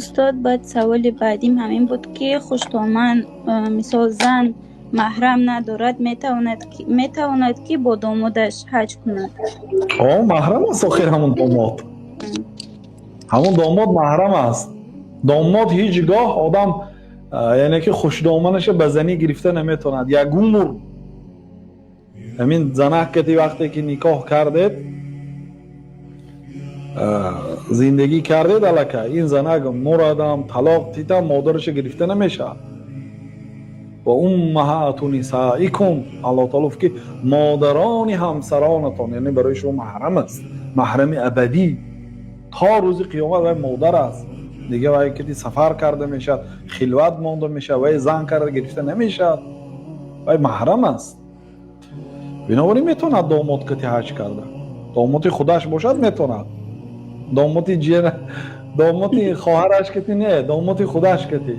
Устод, баъд саволи баъдим ҳамин буд, ки хуштоман, мисол, зан маҳрам надорад, метавонад, ки бо домодаш ҳаҷ кунад? О, маҳрам аст охир ҳамун домод. Ҳамун домод маҳрам аст. Домод ҳеҷ гоҳ одам, яъне ки хушдоманаша ба занӣ гирифта наметавонад як умр. Ҳамин занак кати вақте ки никоҳ кардед, зиндагӣ кардед, аллакай ин занак мурадам, талоқ титам, модараша гирифта намешавад. Ва уммаҳату нисаикум, Аллоҳ таоло гуфт, ки модарони ҳамсаронатон, яъне барои шумо маҳрам аст, маҳрами абадӣ, то рӯзи қиёмат вай модар аст. Дига вай кати сафар карда мешавад, хилват монда мешавад, вай зан карда гирифта намешавад, вай маҳрам аст. Бинобар ин метавонад домод кати ҳаҷ карда. Домоти худаш бошад, метавонад. Домоти ҷера, домоти хоҳараш кати не, домоти худаш кати.